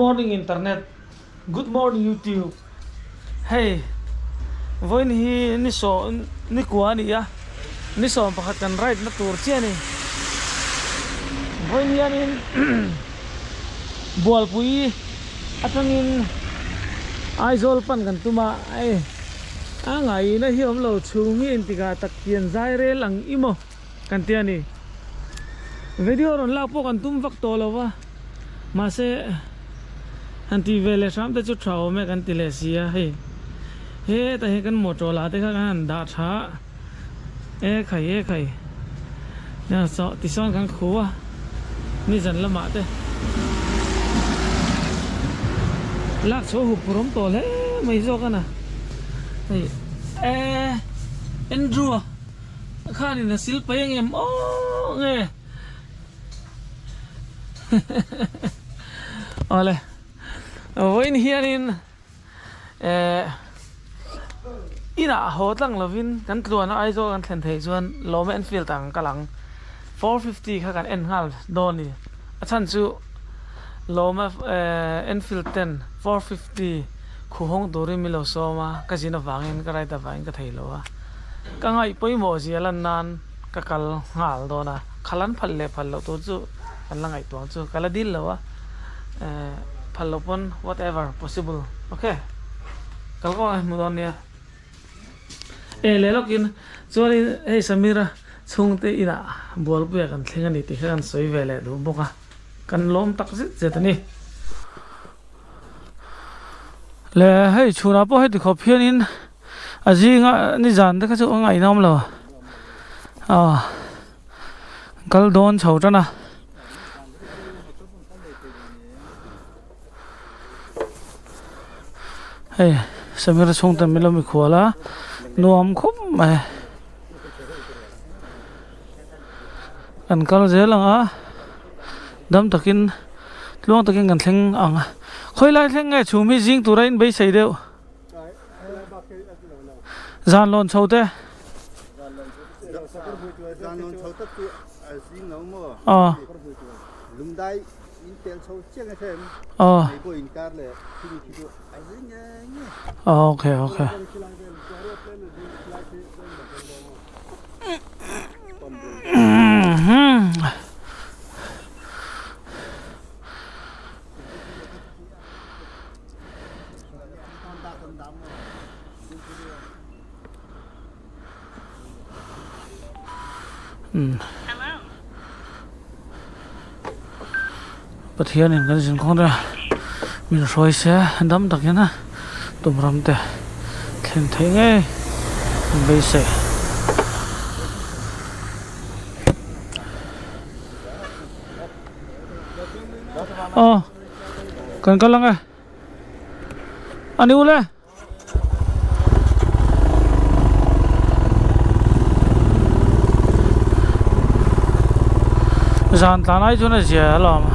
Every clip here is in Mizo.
morning internet good morning youtube hei vawiin hi ni saw ni kua a ni a ni sawm pakhat kan ride na tur chiah a ni vawiin hianin bualpui atangin Aizawl pan kan tum a hei a ngaihna hi awm lo chhung hi engtikah tak pian zai rel ang i maw kan ti a ni video rawn lak pawh kan tum vak tawh lo va mahse han tih ve leh hram te chu tha awm e kan ti leh si a hei hetah hian kan motor lah te kha kan han dah tha a e khai e khai tichuan kan khu a nizan lamah te lak chhuah hup rawm tawh hle mai zawk a na hei e Andrew a. Khanin a sil paih ang em aw nge Awle vawiin hianin eh inah haw tlang lovin kan tluana Aizawl kan thlen theih chuan Lawma Enfield ah kan kal ang 450 kha kan en nghal dawn a ni a chhan chu Lawma Enfield ten 450 khuhawng turin min lo sawm a ka zin avangin ka ride avangin ka thei lo a. Ka ngaih pawimawh zia lan nan ka kal nghal dawn a, khal an phal leh phal loh tur chu kan la ngaihtuah ang chu, ka la dil lo a, eh phal loh pawn whatever possible ok kal kawng a hmu dawn nia. Eh leh lawkin chuanin hei Samira chhungte inah Bualpuia kan thleng a ni tih kha kan sawi ve leh duh bawk a, kan lawm tak zet zet a ni. Le hei chhunah pawh heti khawp hianin a zinga nizan te kha chu a ngaihnawm lo aw kal dawn chho tan a. Hei Samira chhungte min lo mikhual a nuam khawp mai kan kal zel ang a dam takin tluang takin kan thleng ang a khawilai thleng nge chhum hi zing tura in beisei deuh. Zan lawn chho te. Aw. Aw. Okay okay. Pathianin kan zinkhawng te min hruai se dam takin a tum ram te thlen theih ngei an beisei. Aw kan kal ang e. A ni ule. Zan tlan ai chuan a zia alawm.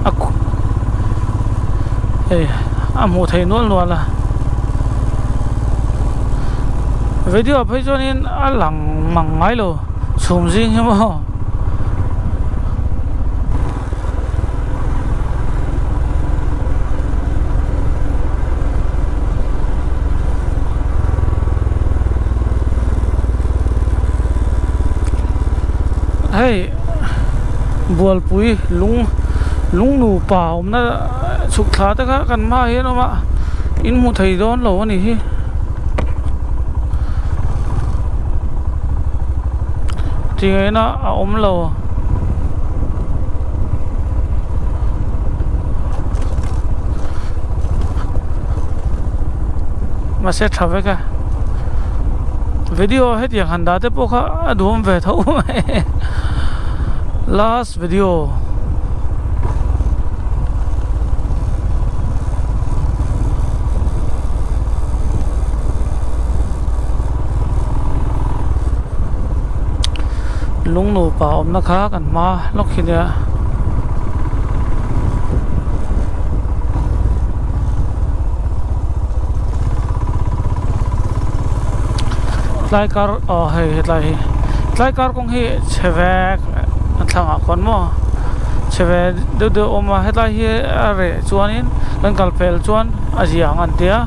A hei a hmuh theih nual nual a. Video ah phei chuanin a lang mang ngai lo chhum zing hi maw. Hei bualpui lung lung nupa awmna chhuk thla te kha kan hmaah hian a awm a in hmu thei dawn lo a ni hi. Tingaihna a awm lo. Mahse tha vek a video hetiang han dah te pawh kha a duhawm ve tho mai last video. Lung nupa awmna kha kan hma lawk hi nia. Tlai kar aw hei hetlai hi tlai kar kawng hi chhe vek a thlangah khawn maw chhe ve deuh deuh a awm a hetlai hi a reh chuanin kan kal pel chuan a zia ang an tia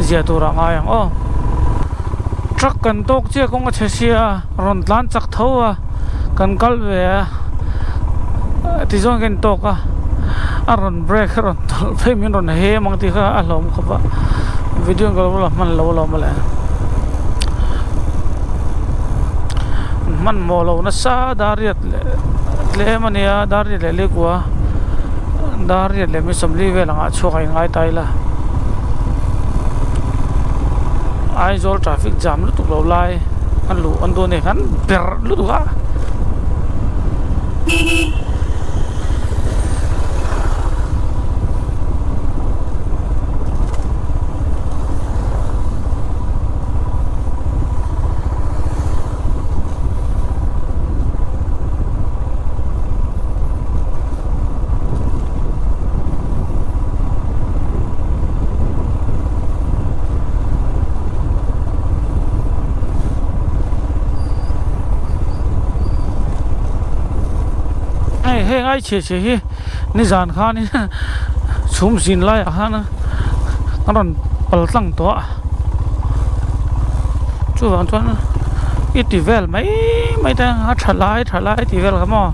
zia turah a ngai ang aw truck kan tawk chiah kawng a chhe sia rawn tlan chak tho a kan kal ve a tichuan kan intawk a a rawn brake a rawn tawlh phei min rawn hem ang tih kha a hlawm khawp a video ka lo la hman lo alawm mawle hmanhmawh lo nasa dar riat leh tlem a nia dar riat leh lekua dar riat leh mi sawmli vel angah chhuak a inngai ta ila Aizawl traffic jam lutuk lo lai an luh an duh a ni kan ber lutuk a. Hei heng ai chhe chhe hi nizan khanin chhum zin laiah khan a rawn pal tlang tawh a chuvang chuan i ti vel mai mai te a tha lai tha lai tih vel kha maw.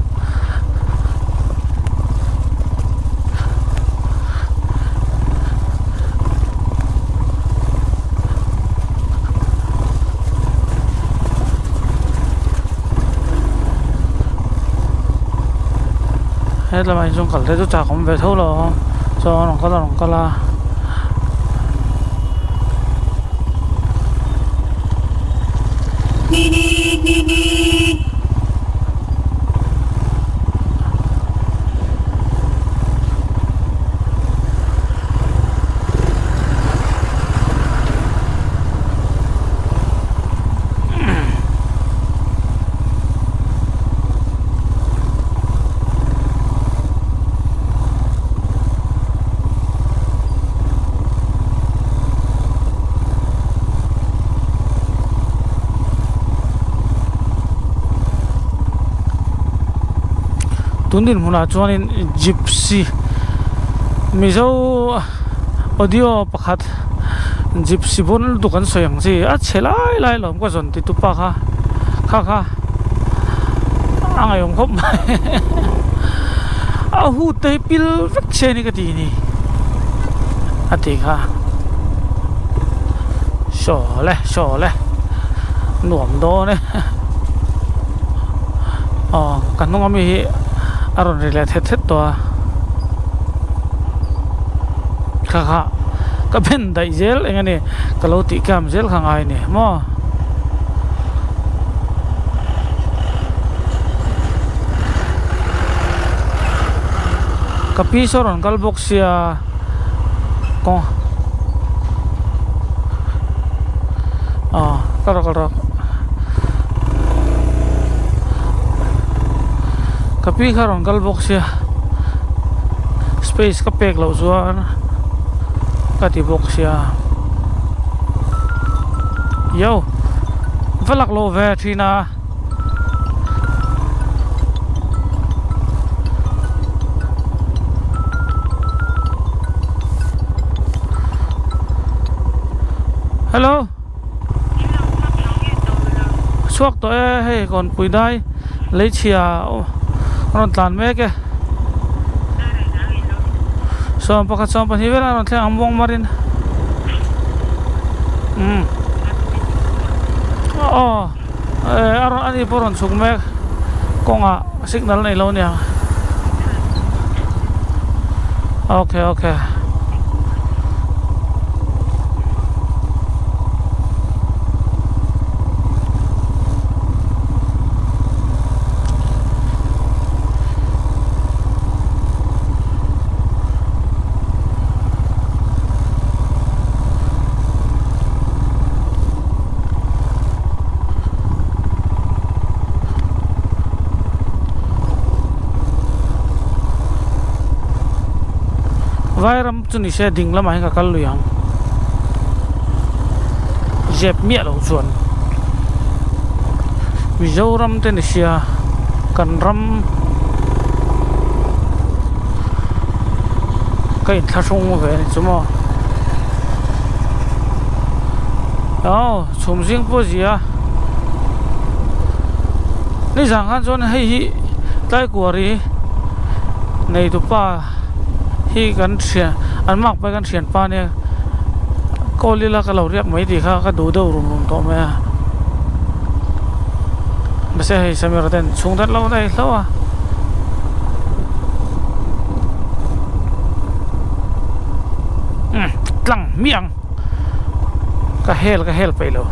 Hetlaiah hian chuan kal te chu chak awm ve tho lo chuan a rawn kal a rawn kal a. Tun dinhmunah chuanin gypsy mizo audio pakhat gypsy bawn lutuk an sawi ang chi a chhe lai lai lawm ka zawn ti tupa kha kha kha a ngaihawm khawp mai a hut te hi pil vek che a ni ka ti ni a ti kha saw le saw le nuam dawn e aw ka hnung ami hi a rawn ri leh thet thet tawh a kha kha ka ben daih zel eng a ni ka lo tih kam zel kha ngai a ni maw. Ka pi saw rawn kal bawk sia kawng aw kal rawh kal rawh ka pi kha rawn kal bawk sia space ka pek loh chuan ka ti bawk sia yo va lak loh ve thin a. Hello chhuak tawh e hei kawnpui dai lei chhia a rawn tlan mek e sawmpakhat sawmpahnih vel a rawn thleng ang muang marin umm aw eh a rawn ani pawh a rawn chhuk mek kawngah signal a nei lo aniang okay okay. Vairam chu ni se ding lamah hian ka kal lui ang zep miah loh chuan. Mizoram te ni sia kan ram ka inthlahrung ve a ni chu maw aw chhum zing pawh a zia nizan khan chuan hei hi tlaikuari neitupa hi kan thian an mark pawh hi kan thianpa ania call ila ka lo riak mai tih kha ka duh deuh rum rum tawh mai a mahse hei Samira ten chhung dat lo daih hlauh a. Umm tlang hmiah ang ka hel ka hel peih lo.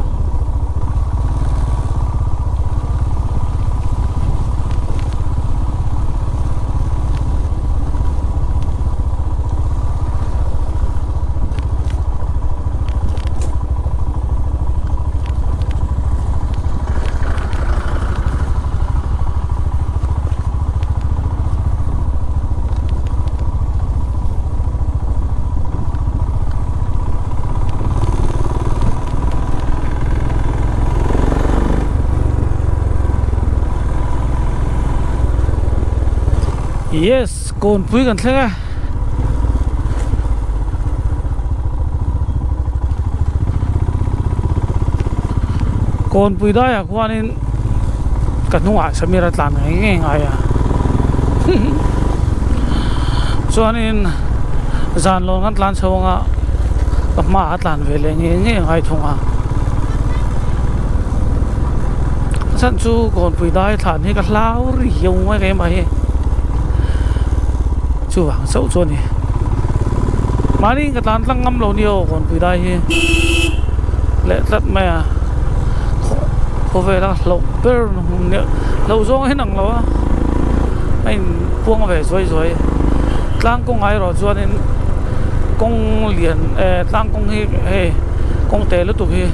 Yes kawnpui kan thleng a. Kawnpui daiah khuanin ka hnungah Samir a tlan ngei ngei ngai a chuanin zan lawn kan tlan chho anga ka hmaah a tlan ve leh ngei ngei ngai thung a a chhan chu kawnpui dai thlan hi ka hlau riau mai keimah hi chuvang chauh chu a ni mahni ka tlan tlang ngam lo nia aw kawnpui dai hi leh tlat mai a khawvela hlauh ber hlauh zawng hi nang lo a a in puang ve zuai zuai tlang kawng ah erawh chuanin kawng lian eh tlang kawng hi hei kawng te lutuk hi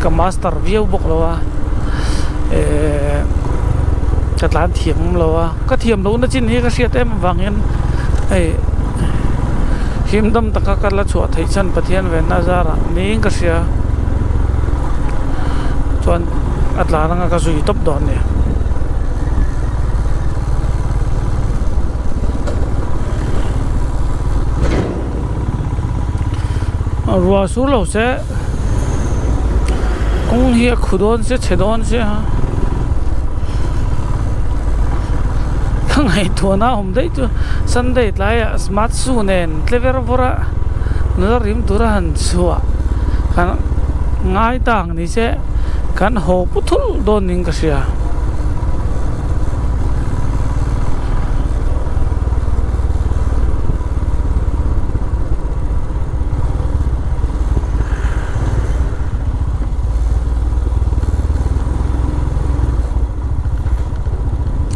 ka master viau bawk lo a eh ka tlan thiam lo a ka thiam loh na chin hi ka hriat em avangin hei him dam taka ka la chhuah theih chhan Pathian venna zarah niin ka hria chuan a tlan anga ka zui tawp dawn a ni. Ruah sur lo se kawng hi a khu dawn se chhe dawn se a ka ngaihtuahna a awm daih chu Sunday tlaiah smart shoe nen tle ver vawr a nula rim tura han chhuah kan ngai ta ang ni se kan haw pu thul dawn niin ka hria.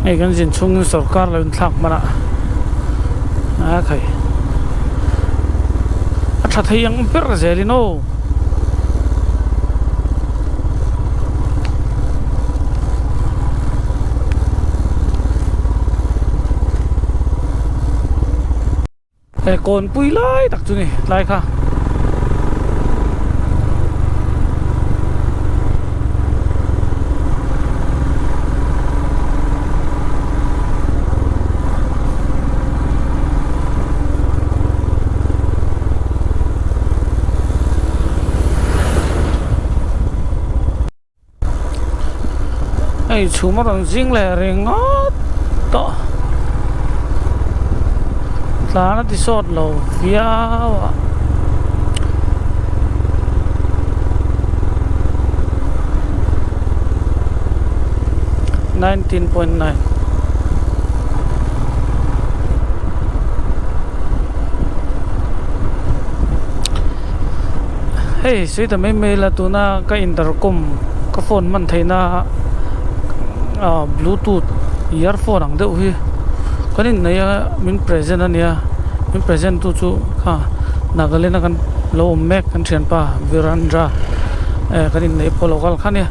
Hei kan zin chhungin sorkar lo inthlak hman a a khai a tha thei ang ber zelin aw. He kawnpui lai tak chu ni tlai kha. Hei chhum a rawn zing leh ringawt tawh tlan a ti sawt lo viau a. 19.9 Hei sui ta mai mai la tuna ka intercom ka phone hman theihna ah bluetooth earphone ang deuh hi kan inneih a min present a nia min present tu chu kha Nagaland a kan lo awm mek kan thianpa Virendra eh kan inneih pawh lo kal kha nia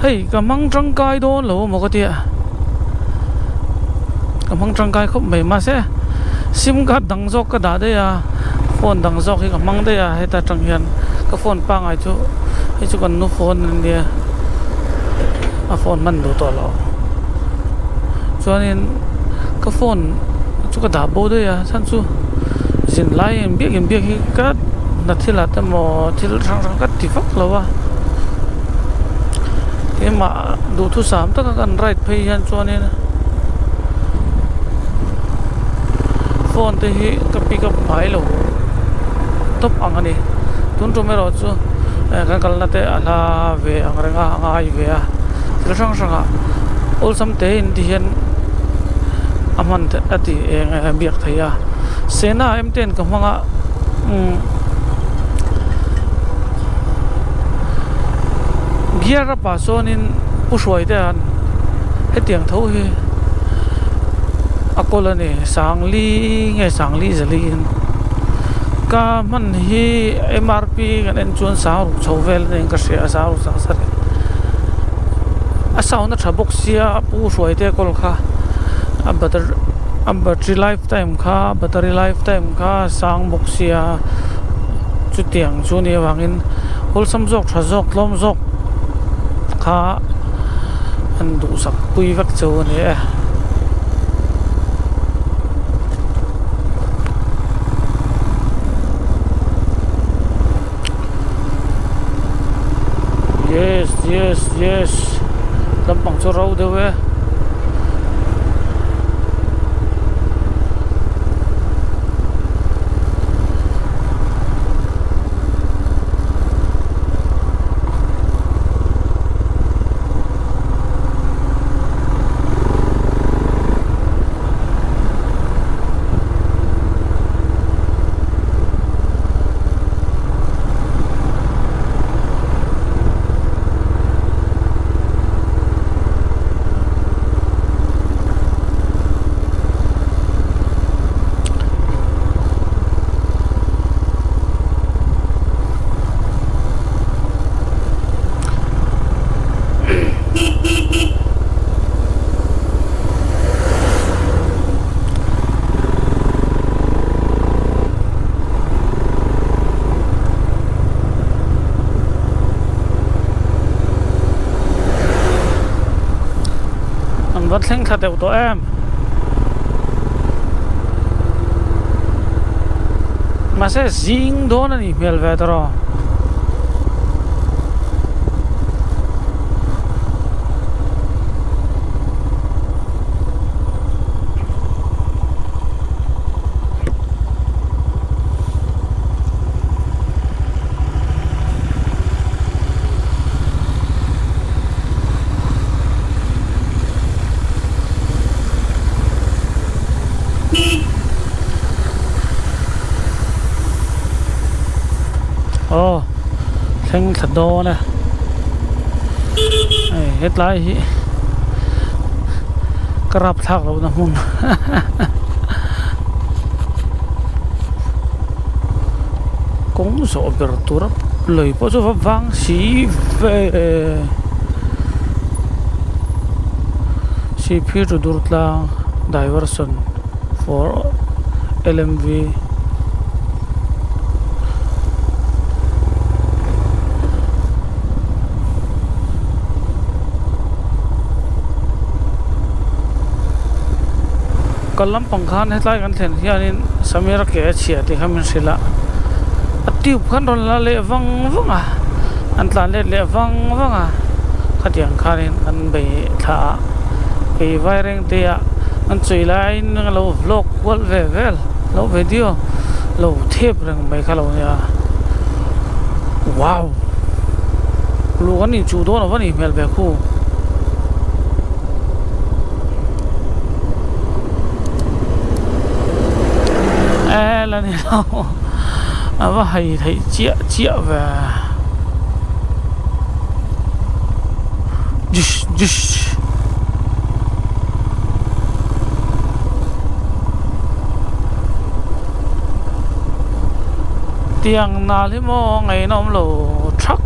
hei ka hmang tangkai dawn lo amaw ka tia ka hmang tangkai khawp mai mahse sim card dang zawk ka dah daih a phone dang zawk hi ka hmang daih a heta tang hian ka phone pangngai chu hei chu kan nu phone a nia. a phone hman duh tawh loh chuanin ka phone chu ka dah bo daih a chhan chu zin laiin biak in biak hi ka hna thil ah te maw thil hrang hrang ka ti vak lo a keimah duhthusam taka kan ride phei hian chuanin phone te hi ka pick up ngai lo tawp ang a ni tun tum erawh chu kan kalna te a hla ve ang reng a a ngai ve a thil hrang hrang ah awlsam te in ti hian a hman theih a ti eng a biak theih a sena m ten ka hmang a umm gear a pah chuanin pu hruai te an hetiang tho hi a kawl a ni sangli nge sangli zali in ka hman hi M_R_P kan en chuan sang ruk chho vel a niin ka hria a sang ruk sang sarih a sound a tha bawk sia pu hruai te kawl kha a batter a battery life time kha battery life time kha a sang bawk sia chutiang chu a nih avangin awlsam zawk tha zawk tlawm zawk kha an duhsak pui vek chu a ni e. Yes yes yes lampang chu ro deuh e. An va thleng thla deuh tawh em mahse zing dawn a nih hmel ve tawh. Aw thleng thla dawn e hei hetlai hi ka rap thlak lohna hmun kawng zawh ber tur a lui pawh chu va vang si ve sihphir chu dur tlang diversion for L_M_V. Kal lampang khan hetlai kan thlen hianin Samir a ke a chhia tih kha min hrilh a, a tube khan rawn la leh vang vang a, an tlan let leh vang vang a, khatiang khanin kan bei thla a, kei vaireng te ah an chawih laiin a lo vlog kual ve vel lo video lo thep reng mai kha lo nia wow luh kan inchuh dawn a va nih hmel ve khu. E la ni lo a va hai theih chiah chiah ve jish jish. Tiang nal hi maw ngaihna awm lo thak.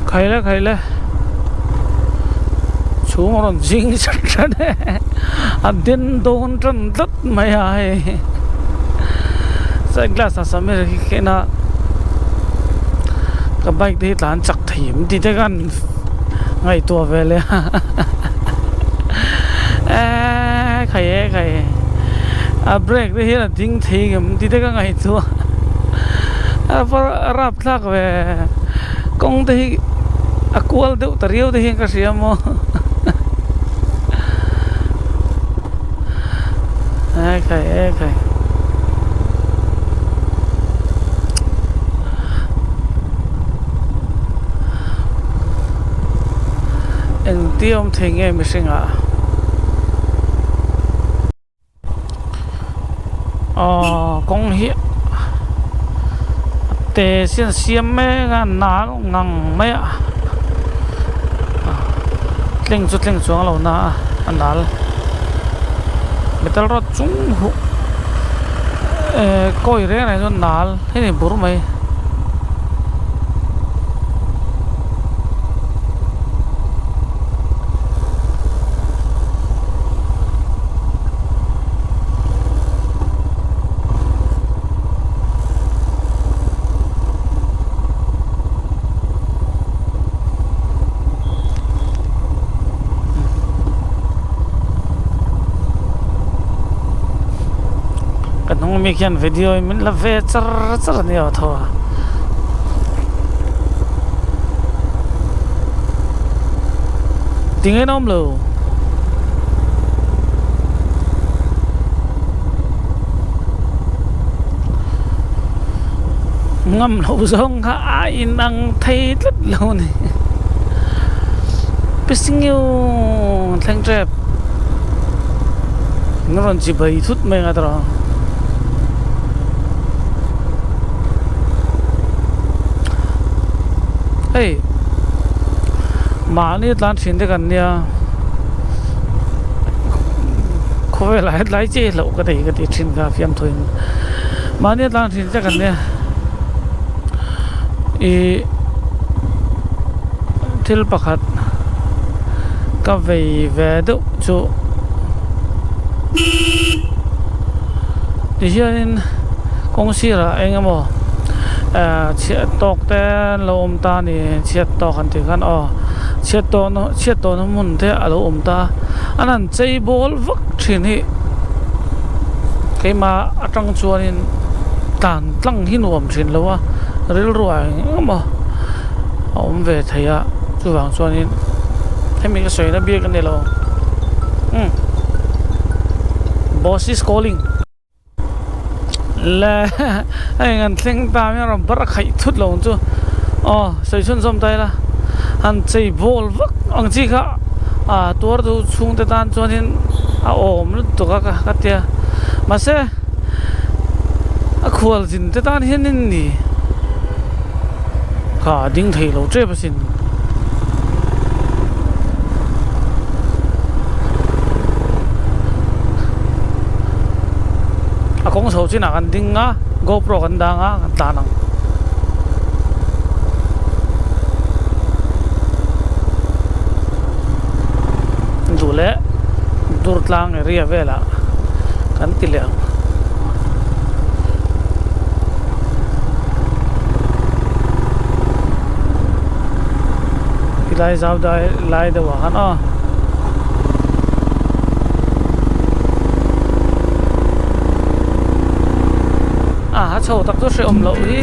Khaile khaile chhung a rawn zing chat chat e a den dawn tan tlat mai a hei. Side glass ah Samir hi ka en a ka bike te hi tlan chak thei em tih te khan ngaihtuah ve leh a eee khai e khai e a brake te hian a ding thei ngem tih te ka ngaihtuah a a rapthlak ve kawng te hi a kual deuh ta riau te hian ka hria maw e khai e khai. Engti awm thei nge mihring ah aw kawng hi te sian siam mek a nal ngang mai a tling chu tling chuang lo na a a nal metal rod chung huh eh kawi reng reng chuan nal hei ni bur mai. Ka hnung ami khian video in min la ve char char a nia aw tho a. Tinge an awm lo. Ngam loh zawng kha a inang thei tlat lo a ni. Pisingio thleng tep an rawn chi bai thut mai ang a tawrh ang. Hei mahni tlan thin te kan nia khawvelah hetlai che hlauh ka nei ka ti thin kha fiamthuin mahni tlan thin te kan nia ih thil pakhat ka vei ve deuh chu tihianin kawng sirah eng emaw eh chhiat tawk te an lo awm ta a ni chhiat tawk an tih khan aw chhiat tawh na chhiat tawhna hmun te a lo awm ta an han chei bawl vak thin hi keimah atang chuanin tlan tlang hi nuam thin lo a rilru ah eng emaw a awm ve thei a chuvang chuanin hemi ka sawina biak a ni lo umm boss is calling. Le hei an thleng ta mai a rawn bar a khaih thut lo ang chu aw sawi chhunzawm ta ila han chei bawl vak ang chi kha ah tuar duh chhungte tan chuanin a awm lutuk a ka tia mahse a khual zin te tan hianin ni kha a ding thei lo tep asin. A kawng chho chinah kan ding a GoPro kan dang a kan tlan ang. Duh leh dur tlang area velah kan ti leh ang. Tilai zau dai lai deuh ah khan aw. A ha chho tak chu hrehawm loh hi.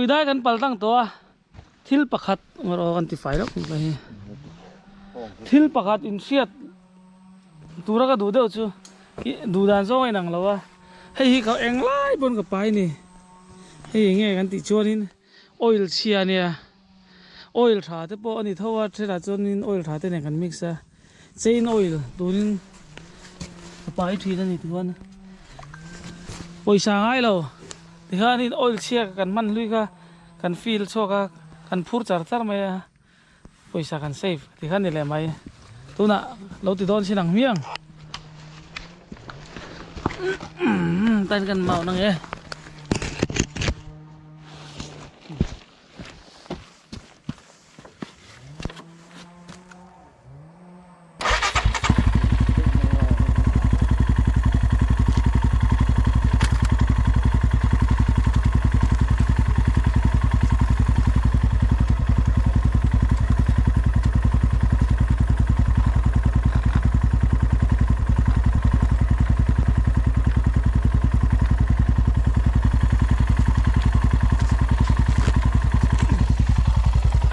dai kan pal tlang tawh a, thil pakhat erawh kan ti fai loh mai hi. Thil pakhat inhriat tura ka duh deuh chu duh dan zawng a inang lo a, hei hi ka eng lai pawn ka pai ni. Hei enge kan tih chuanin oil chhia a nia, oil tha te pawh a ni tho a, thenah chuanin oil tha te nen kan mix a, chain oil tunin ka pai thin a ni tichuan pawisa ngai lo tikhanin oil chhia kan hman hlui kha kan fill chhuak a, kan phur char char mai a. Pawisa kan save ti kha ni leh mai. Tunah lo ti dawn sin ang hmiang. Tan kan mau nang e.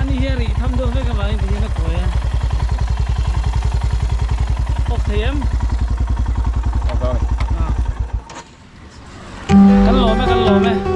Ani hi a rih tham deuh vek avangin tihian a kawi a. Off thei em? Off dawn. Kan lawm e, kan lawm e.